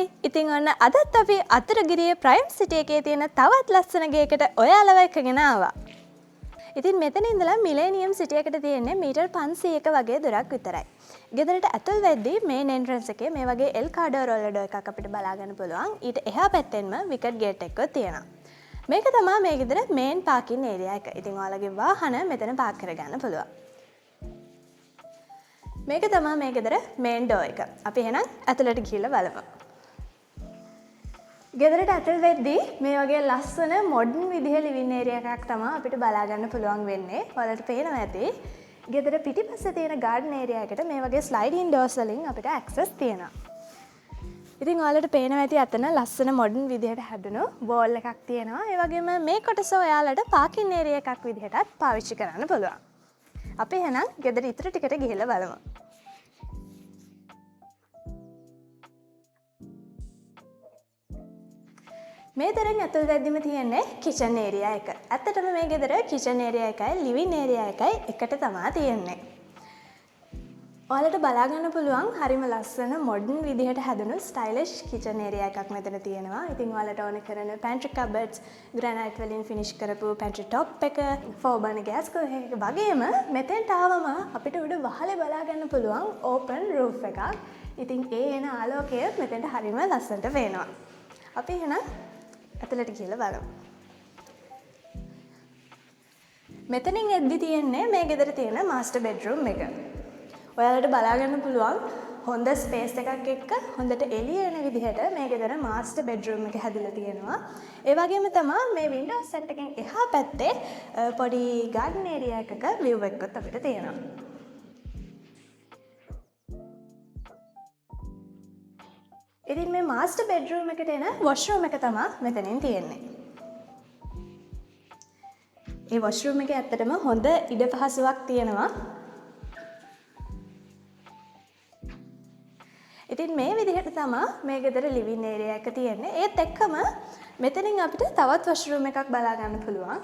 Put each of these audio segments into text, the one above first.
Hi. ඉතින් ඔන්න අදත් අපි අතුරුගිරියේ ප්‍රයිම් සිටි එකේ තියෙන තවත් ලස්සන ගෙයකට ඔයාලව එක්කගෙන ආවා. ඉතින් මෙතන ඉඳලා මිලේනියම් සිටි එකට තියෙන්නේ මීටර් 500ක වගේ දුරක් විතරයි. ගෙදරට ඇතුල් වෙද්දී මේන් එන්ට්‍රන්ස් එකේ මේ වගේ එල් කාඩෝ රෝලර් ඩෝර් එකක් අපිට බලා ගන්න පුළුවන්. ඊට එහා පැත්තෙන්ම විකට් ගේට් එකකුත් තියෙනවා. මේක තමා මේ ගෙදර මේන් පාකින් ඒරියා එක. ඉතින් ඔයාලගේ වාහන මෙතන පාක් කරගන්න පුළුවන්. මේක තමා මේ ගෙදර මේන් ඩෝර් එක. අපි එහෙනම් ඇතුළට ගිහිල්ලා බලමු. ගෙදරට ඇතුල් වෙද්දී මේ වගේ ලස්සන මොඩර්න් විදිහේ ලිවින් ඒරියා එකක් තමා අපිට බලා ගන්න පුළුවන් වෙන්නේ. ඔයාලට පේනවා ඇති. ගෙදර පිටිපස්සේ තියෙන ගාඩන් ඒරියා එකට මේ වගේ ස්ලයිඩින් ඩෝර්ස් වලින් අපිට ඇක්සස් තියෙනවා. ඉතින් ඔයාලට පේනවා ඇති අතන ලස්සන මොඩර්න් විදිහට හැදුණු වෝල් එකක් තියෙනවා. ඒ වගේම මේ කොටස ඔයාලට පාකින් ඒරියා එකක් විදිහටත් පාවිච්චි කරන්න පුළුවන්. අපි එහෙනම් ගෙදර ඉතුරු ටිකට ගිහිල්ලා බලමු. මේ දොරෙන් ඇතුල් වෙද්දිම තියෙන්නේ කිචන් ඒරියා එක. ඇත්තටම මේ ගෙදර කිචන් ඒරියා එකයි ලිවින් ඒරියා එකයි එකට තමා තියෙන්නේ. ඔයාලට බලා ගන්න පුළුවන් හරිම ලස්සන මොඩර්න් විදිහට හැදුණු ස්ටයිලිෂ් කිචන් ඒරියා එකක් මෙතන තියෙනවා. ඉතින් ඔයාලට ඕන කරන පැන්ට්‍රි කබඩ්ස්, ග්‍රැනයිට් වලින් ෆිනිෂ් කරපු පැන්ට්‍රි টොප් එක, ෆෝර් බර්නර් ගෑස් කුකර් එක වගේම මෙතෙන්ට ආවම අපිට උඩ වහලේ බලා ගන්න පුළුවන් ඕපන් රූෆ් එකක්. ඉතින් ඒ එන ආලෝකය මෙතෙන්ට හරිම ලස්සනට පේනවා. අපි එහෙනම් ඇතුළට ගිහලා බලමු. මෙතනින් එද්දි තියෙන්නේ මේ ගෙදර තියෙන මාස්ටර් බෙඩ්රූම් එක. ඔයාලට බලා ගන්න පුළුවන් හොඳ ස්පේස් එකක් එක්ක හොඳට එළිය එන විදිහට මේ ගෙදර මාස්ටර් බෙඩ්රූම් එක හැදිලා තියෙනවා. ඒ වගේම තමා මේ වින්ඩෝ සෙට් එකෙන් එහා පැත්තේ පොඩි ගාඩන් ඒරියා එකක විව් එකකුත් අපිට තියෙනවා. ඉතින් මේ මාස්ටර් බෙඩ්රූම් එකට එන වොෂ්රූම් එක තමා මෙතනින් තියෙන්නේ. ඒ වොෂ්රූම් එකේ ඇත්තටම හොඳ ඉඩ පහසුවක් තියෙනවා. ඉතින් මේ විදිහට තමා මේ ගෙදර ලිවින් ඒරියා එක තියෙන්නේ. ඒත් එක්කම මෙතනින් අපිට තවත් වොෂ්රූම් එකක් බලා ගන්න පුළුවන්.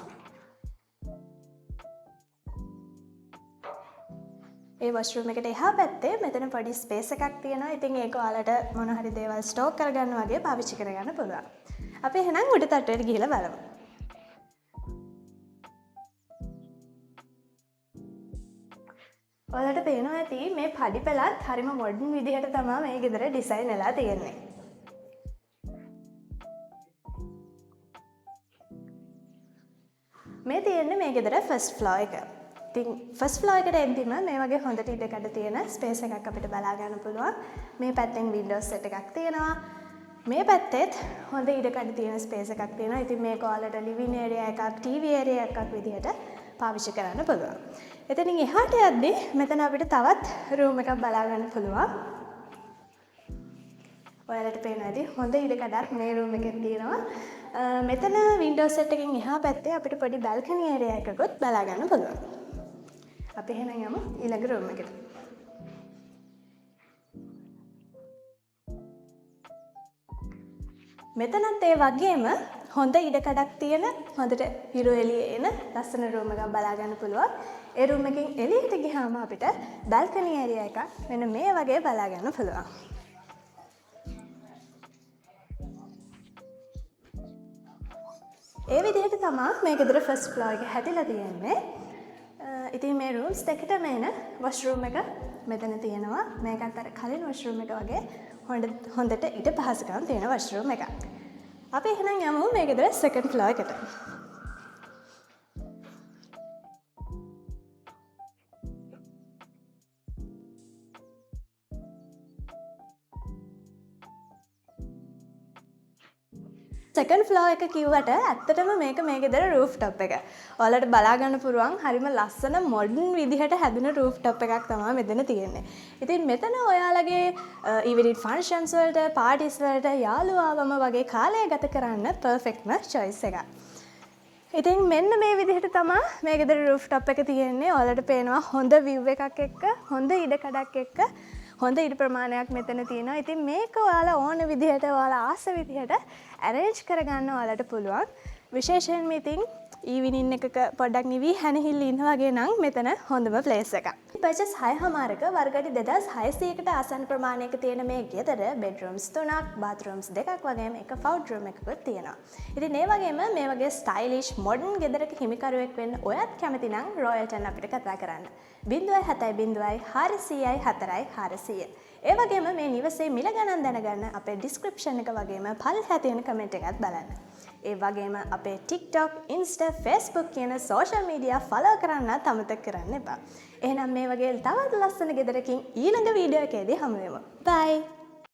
ඒ වොෂ්රූම් එකට එහා පැත්තේ මෙතන පොඩි ස්පේස් එකක් තියෙනවා. ඉතින් ඒක ඔයාලට මොන හරි දේවල් ස්ටෝක් කරගන්න වගේ පාවිච්චි කරගන්න පුළුවන්. අපි එහෙනම් උඩ තට්ටුවට ගිහිල්ලා බලමු. ඔයාලට පේනවා ඇති මේ පඩි පෙළත් හරිම මොඩර්න් විදිහට තමා මේ ගෙදර ඩිසයින් වෙලා තියෙන්නේ. මේ තියෙන්නේ මේ ගෙදර ෆස්ට් ෆ්ලෝර් එක. ඉතින් ෆස්ට් ෆ්ලෝර් එකට එද්දිම මේ වගේ හොඳට ඉඩකඩ තියෙන ස්පේස් එකක් අපිට බලා ගන්න පුළුවන්. මේ පැත්තෙන් වින්ඩෝස් සෙට් එකක් තියෙනවා. මේ පැත්තෙත් හොඳ ඉඩකඩ තියෙන ස්පේස් එකක් තියෙනවා. ඉතින් මේක ඔයාලට ලිවින් ඒරියා එකක්, ටීවී ඒරියා එකක් විදිහට පාවිච්චි කරන්න පුළුවන්. එතනින් එහාට යද්දි මෙතන අපිට තවත් රූම් එකක් බලා ගන්න පුළුවන්. ඔයාලට පේනවා ඇති හොඳ ඉඩකඩක් මේ රූම් එකේ තියෙනවා. මෙතන වින්ඩෝ සෙට් එකෙන් එහා පැත්තේ අපිට පොඩි බැල්කනි ඒරියා එකකුත් බලා ගන්න පුළුවන්. අපි එහෙනම් යමු ඊළඟ රූම් එකට. මෙතනත් ඒ වගේම හොඳ ඉඩකඩක් තියෙන හොඳට හිරු එළිය එන ලස්සන රූම් එකක් බලා ගන්න පුළුවන්. ඒ රූම් එකෙන් එළියට ගියාම අපිට බැල්කනි ඒරියා එකක් මෙන්න මේ වගේ බලා ගන්න පුළුවන්. ඒ විදිහට තමා මේ ගෙදර ෆස්ට් ෆ්ලෝර් එක හැදිලා තියෙන්නේ. ඉතින් මේ රූම්ස් දෙකටම එන වොෂ්රූම් එක මෙතන තියෙනවා. මේකත් අර කලින් වොෂ්රූම් එක වගේ හොඳට ඉඩ පහසුකම් තියෙන වොෂ්රූම් එකක්. අපි එහෙනම් යමු මේ ගෙදර සෙකන්ඩ් ෆ්ලෝර් එකට. සෙකන්ඩ් ෆ්ලෝර් එක කිව්වට ඇත්තටම මේක මේ ගෙදර රූෆ් ටොප් එක. ඔයාලට බලා ගන්න පුළුවන් හරිම ලස්සන මොඩර්න් විදිහට හැදුන රූෆ් ටොප් එකක් තමයි මෙතන තියෙන්නේ. ඉතින් මෙතන ඔයාලගේ ඉවෙන්ට් ෆන්ක්ෂන්ස් වලට, පාටිස් වලට, යාළුවෝ ආවම වගේ කාලය ගත කරන්න පර්ෆෙක්ට්ම චොයිස් එකක්. ඉතින් මෙන්න මේ විදිහට තමයි මේ ගෙදර රූෆ් ටොප් එක තියෙන්නේ. ඔයාලට පේනවා හොඳ විව් එකක් එක්ක, හොඳ ඉඩ කඩක් එක්ක, හොඳ ඉඩ ප්‍රමාණයක් මෙතන තියෙනවා. ඉතින් මේක ඔයාලා ඕන විදිහට, ඔයාලා ආස විදිහට ඇරේන්ජ් කරගන්න ඔයාලට පුළුවන්. විශේෂයෙන්ම ඉතින් ඊවිනින් එකක පොඩ්ඩක් නිවී හැනහිල්ල ඉන්න වගේ නම් මෙතන හොඳම ප්ලේස් එකක්. පර්චස් 6.5ක වර්ග අඩි 2600කට ආසන්න ප්‍රමාණයක තියෙන මේ ගෙදර බෙඩ්රූම්ස් තුනක්, බාත්රූම්ස් දෙකක් වගේම එක පවුඩර් රූම් එකකුත් තියෙනවා. ඉතින් ඒ වගේම මේ වගේ ස්ටයිලිෂ් මොඩර්න් ගෙදරක හිමිකරුවෙක් වෙන්න ඔයත් කැමති නම් රොයල්ටන් අපිට කතා කරන්න. 070 400 400. ඒ වගේම මේ නිවසේ මිල ගණන් දැනගන්න අපේ ඩිස්ක්‍රිප්ෂන් එක වගේම පල්ලෙහා තියෙන කමෙන්ට් එකත් බලන්න. ඒ වගේම අපේ TikTok, Insta, Facebook කියන සෝෂල් මීඩියා ෆලෝ කරන්නත් අමතක කරන්න එපා. එහෙනම් මේ වගේ තවත් ලස්සන ගෙදරකින් ඊළඟ වීඩියෝ එකේදී හමු වෙමු. බයි.